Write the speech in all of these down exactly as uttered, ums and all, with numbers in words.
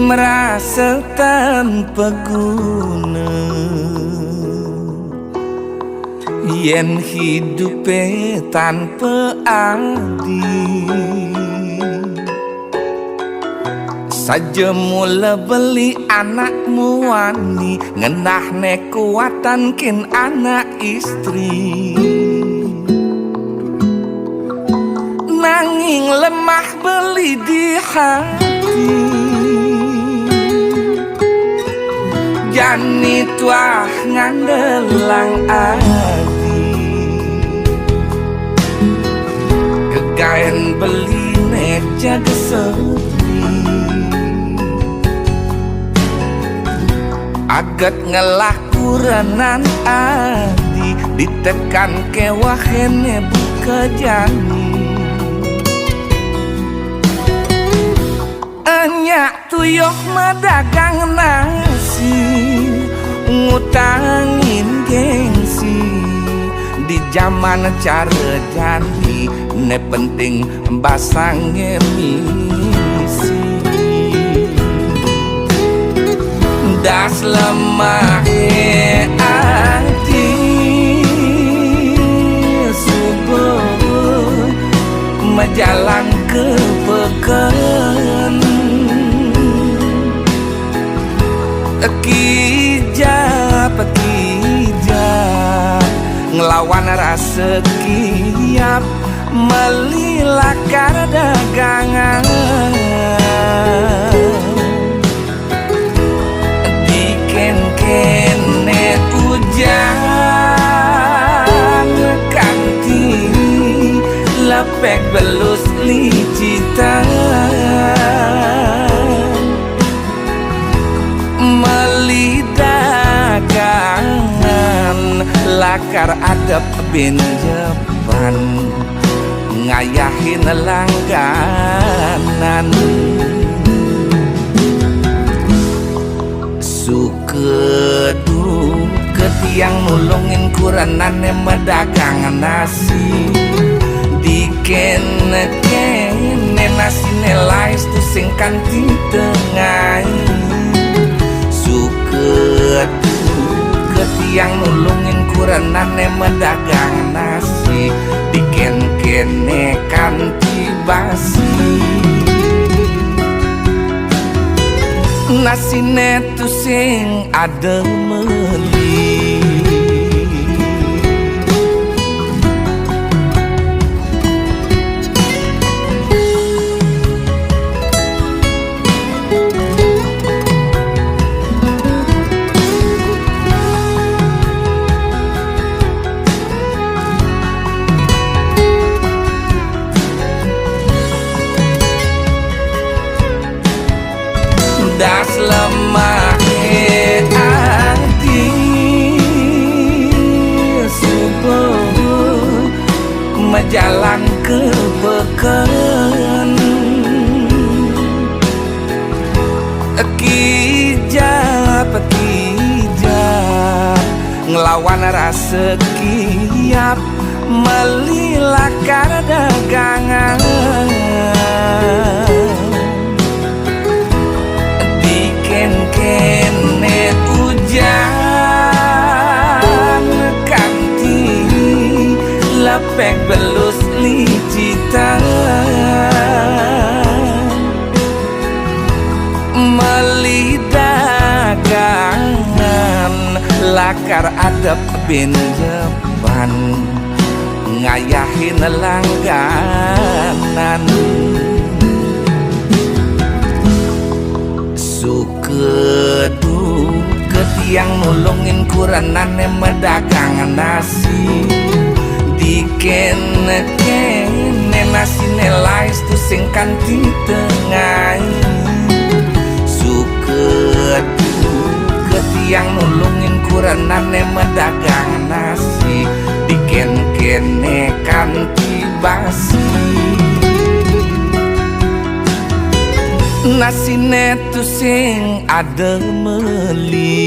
Merasa tanpa guna yen hidupe tanpa adi. Saja mula beli anak muani, ngenahne kuatan kin anak istri. Nanging lemah beli di hati. Jani tuah ngandelang adi. Kegaen beline jaga sepi. Aget ngelah kurenan adi, ditekan ke wahene buka jani. Enyak tuyuh medagang nasi, ngutangin gengsi, di jaman cara jani, ne penting basange misi. Das lemahe ati subuh majalan ke peken. Kijap, kijap ngelawan rasa kiap, meli lakar dagangan. Diken kene ujan kanti, lepek belus licitan. Meli dagangan lakar adep bin jepan, ngayahin langganan. Suka duka tiang nulungin kurenane medagang nasi. Diken kene nasine lais tusing kanti tengai. Suka duka tiang nulungin kurenane medagang nasi. Diken kene kanti basi. Nasine tusing ada meli. Das lemahe ati subuh majalan ke peken. Kijap, kijap ngelawan rasa kiap, meli lakar dagangan. Diken kene ujan kanti, lepek belus licitan. Meli dagangan lakar adep bin jepan, ngayahin langganan. Suka duka tiang nulungin kurenane medagang nasi. Diken kene nasine lais tusing kanti tengai. Suka duka tiang nulungin kurenane medagang nasi. Diken kene kanti basi. Nasine tusing ada meli.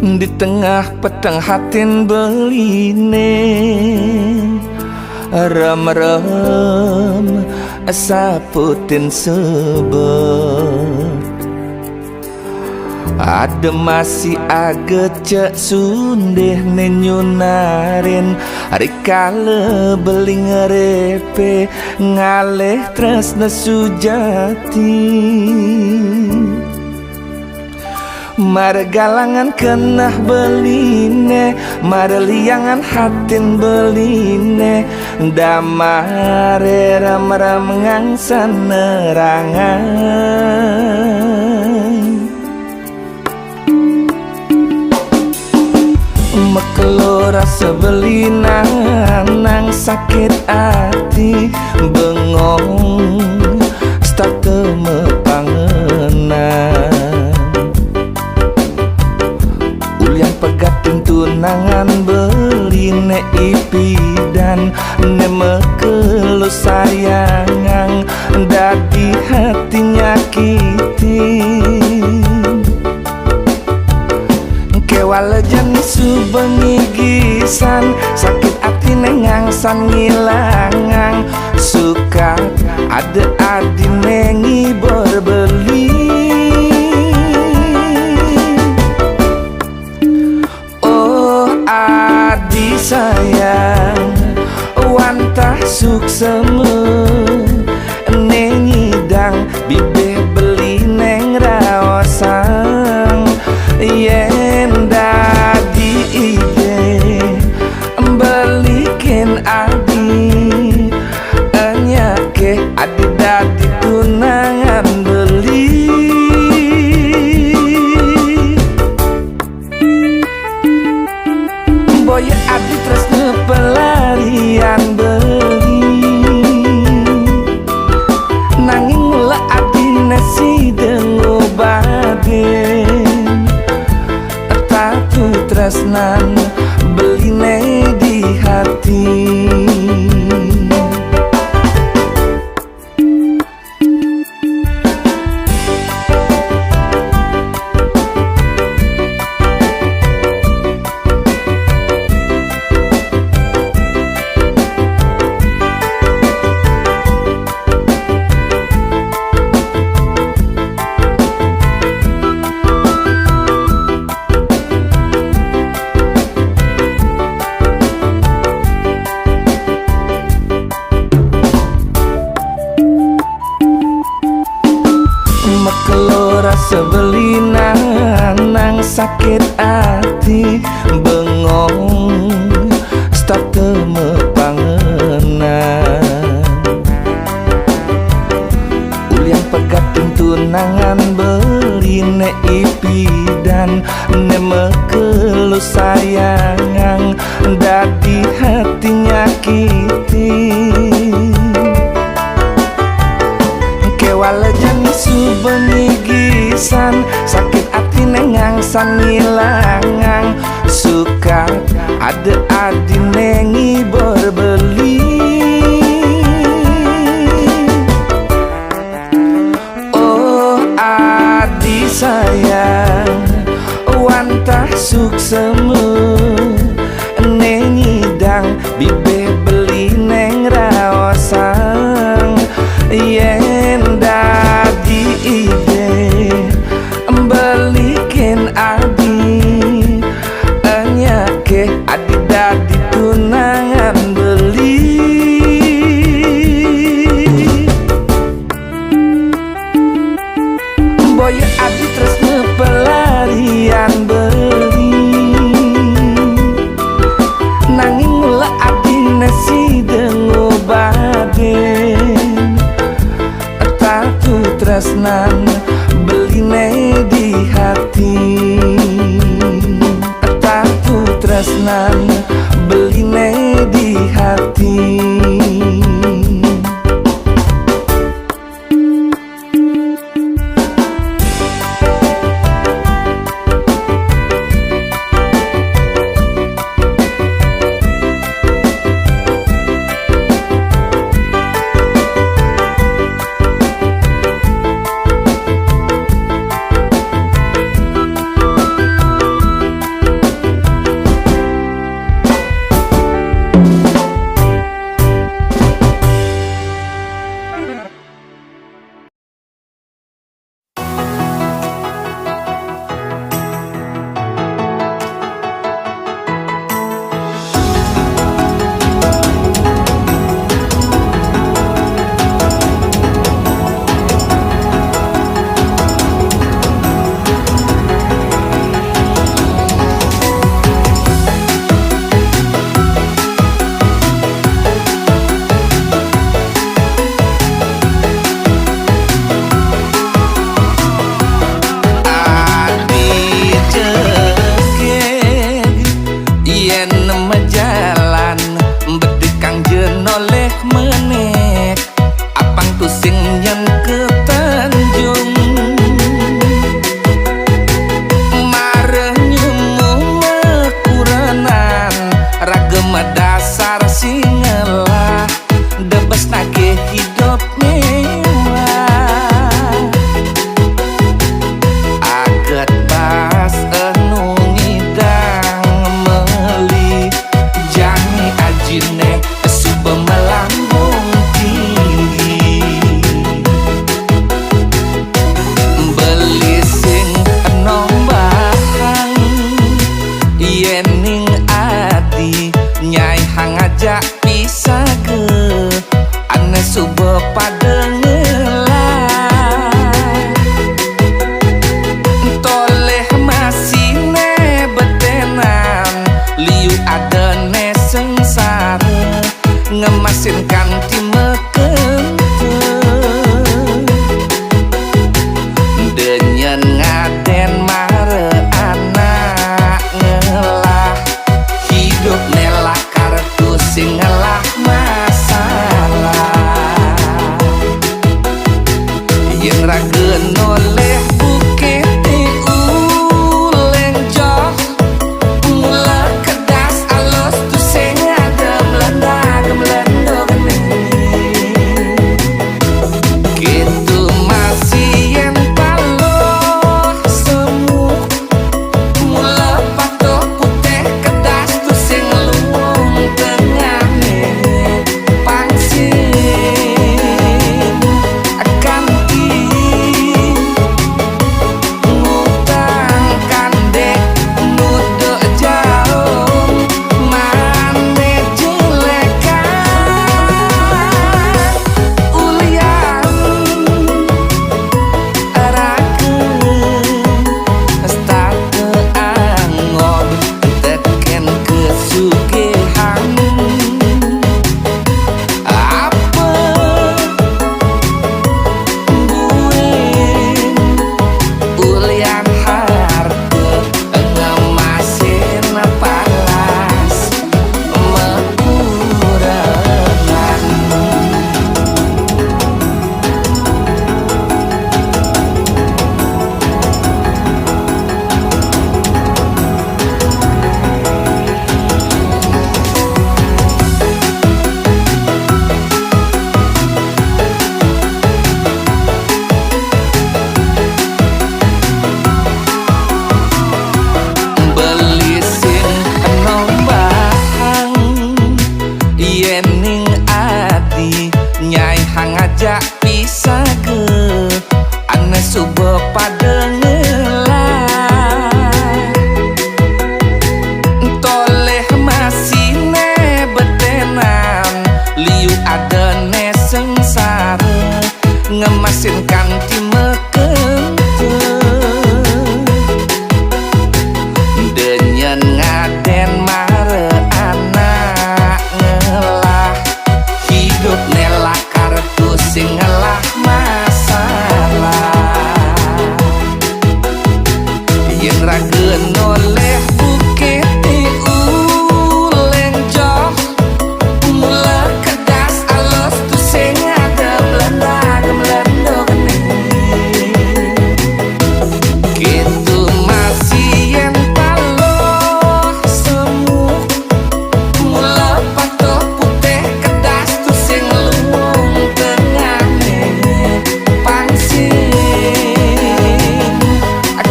Di tengah peteng hatin beline, rem-rem saputin sebet. Ada masih agecek sundih ne nyunarin, rikala beling repe ngalih tresna sujati. Margalangan kenah beline, marliangan hatin beline, damare ram-ram ngangsan nerangan. Mekelo rasa belinang nang sakit ati, bengong setata mepangenan. Ulian pegatin tunangan beline ipidan, ne mekelo sayangang dadi hati nyakitin. Kewala jani suba ngigisan, sakit atine ngangsan ngilangang, sukat ada adine ngibur beli. Oh, adi sayang, wantah suksema, ne nyidang bibih beline ngraosang, yen dadi ide, belikin adi, enyake adi dadi tunangan beli. Boya adi tresna pelarian beli, nanging mula adine sida ngobadin tatu tresnan beline di hati. Makelo rasa belinan nang sakit ati, bengong setata mapangenan. Ulian pegat tunangan beline ipidan, ne makelo sayangang dadi hati nyakiti. Kewala jani suba ngigisan, sakit atine ngangsan ngilangang, sukat ada adine ngibur beli. Oh, adi sayang, wantah suksema, ne nyidang bibih beline ngraosang, yen dadi ide, belikin adi, enyake adi dadi tunangan beli. Boya adi tresna pelarian beli, nanging mula adine sida ngobadin tatu tresnan beline di hati. Tatu tresnan beline di hati. ngemasin kanti mekente. Denyen ngaden mare anak ngelah, hidup nelah kartu sing ngelah masalah. Yen ragen oleh bukit uleng joh, mula kedas alus tu sing ada belenda gemelendo geni. Kitu masih yen taloh semu, mula patuh putih kedas tu sing lumung tengahne. Pang sing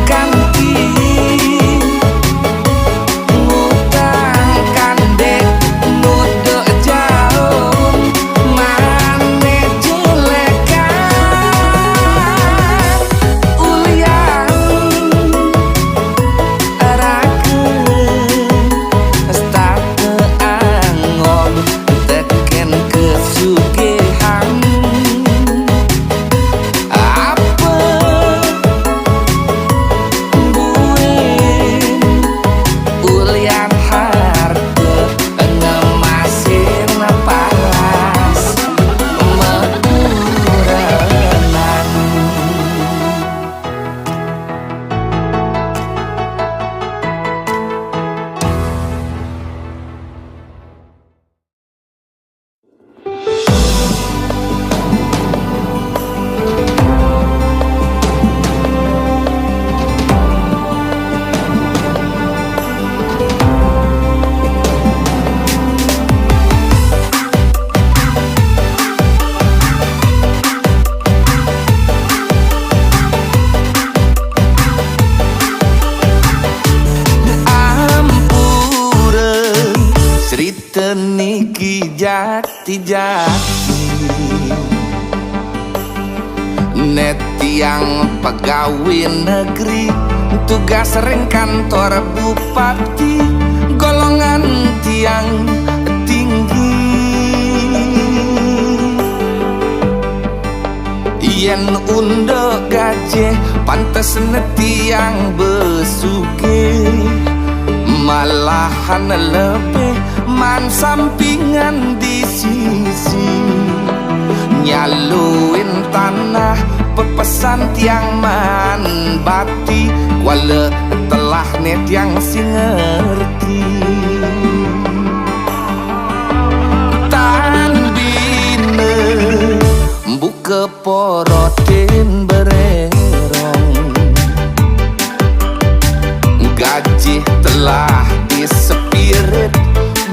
kanti ngutang kandek nuduk jaum mane julekan ulian raga starte angok teken kesugihan. Apa buin ulian harte ngemasin paras mekurenan. Ampura, cerita niki jati-jati. Ne tiang pegawe negeri, tugas ring kantor bupati, golongan tiang tinggi. Yen unduk gajih, pantes ne tiang besugih, malahan lebih man sampingan di sisi. Nyaluin tanah pepesan tiang man bati, kuala telah ne tiang sing ngerti. Tan bina buka porotin bererong. Gajih telah disepirit,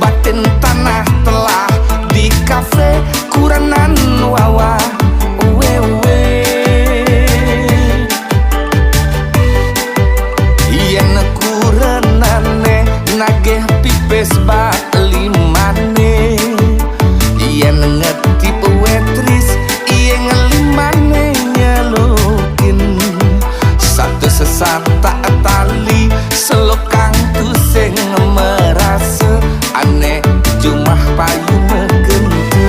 batin tanah telah dikafe, kurenan wawa wewe. Yen kurenane nagih pipis bak limane, yen ngetip wetris, yen limane nyelukin. Satu sesatak tali selokang tu sing merasa aneh jumah payu megente.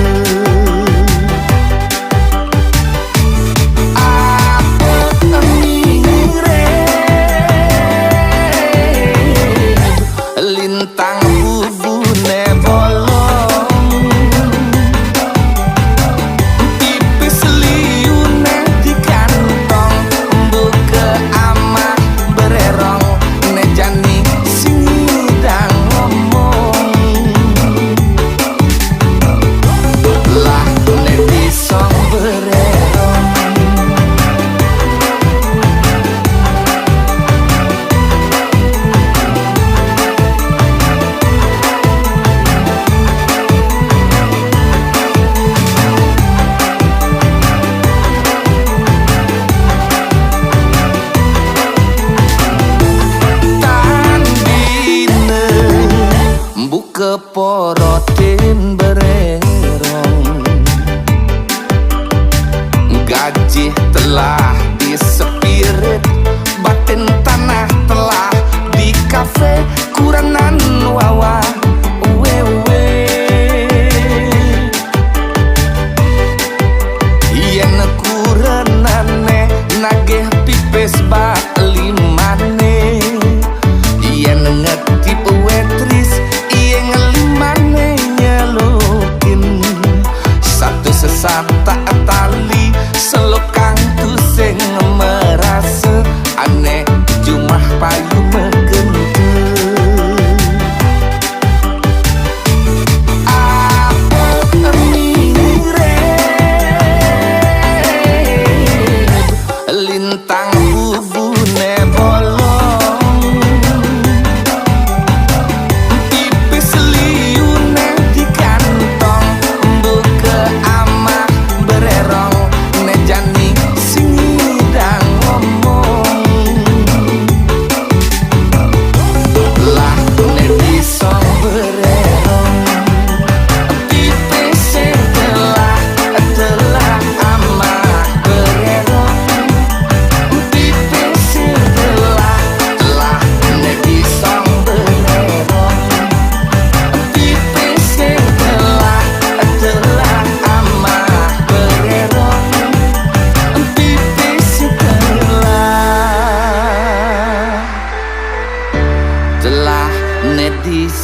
Apa mirip lintang bubune bolong, pipis liune di kantong, buka amah bererong, ne jani sing nyidang ngomong. Lah ne disong bererong. Tan bina buka porotin bererong. Gajih telah disepirit, batin tanah telah dikafe, kurenan wawa wewe. Yen ku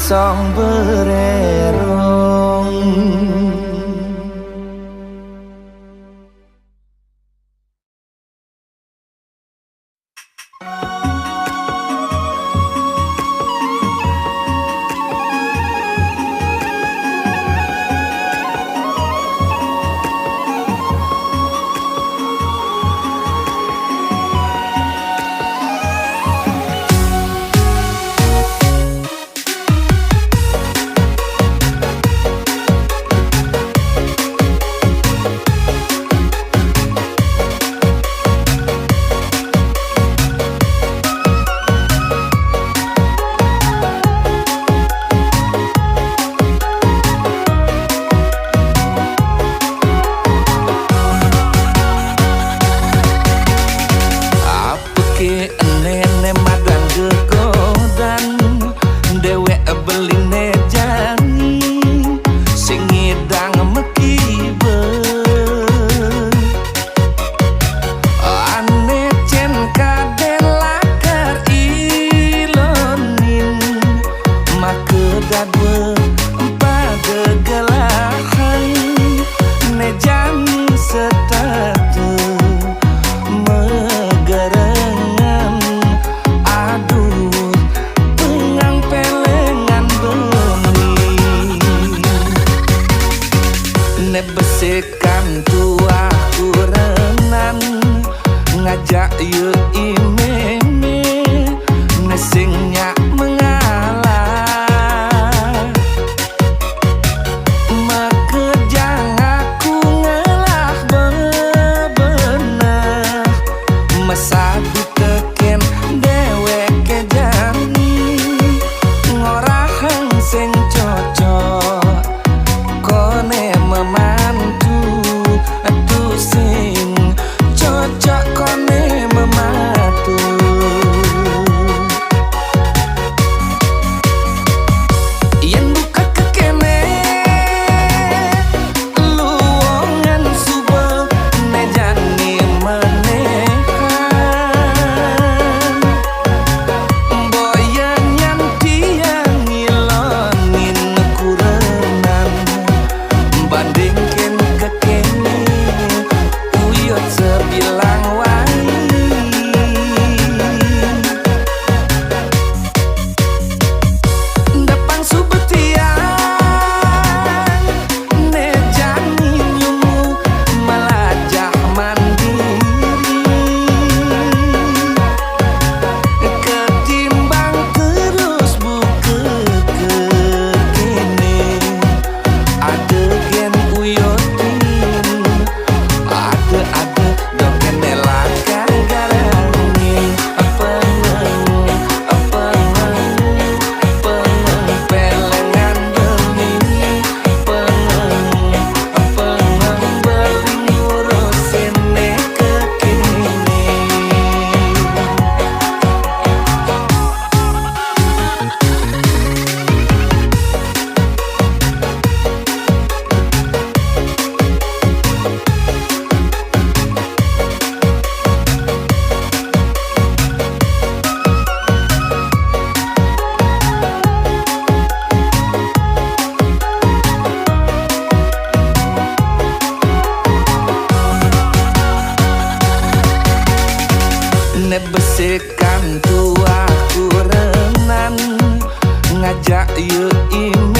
Song bererong. Peke nene madang gegodan, dewek beline jani sing ngidang mekibe. Ane cen kaden lakar ilonin, make dadwe pada gelahan, ne jani setatu megerengan. Aduh, pengang pelengan beni. Ne besekan tuah kurenan, ngajak ye imeme, ne sing nyak mengalah. Mekejang aku ngelah bebenah, mesadu teken dewek jani, ngorahang sing cocok, kone memantu, tu sing cocok kone mematu. Yen buka kekene luongan suba, ne jani menehan. Boya nyan tiang ngilonin kurenan, bandingkin kekene uyut sebilang wai. Depang suba tiang ne jani nyumu melajah mandiri, ketimbang terus buka kekene. Ada gen uyotin, ada, ada doken lakar garangin. Pengeng, pengeng, pengeng pelengan beni. Pengeng, pengeng beli ngurusin ne kekene. Ne besik kan tuah kurenan, ngajak ye ime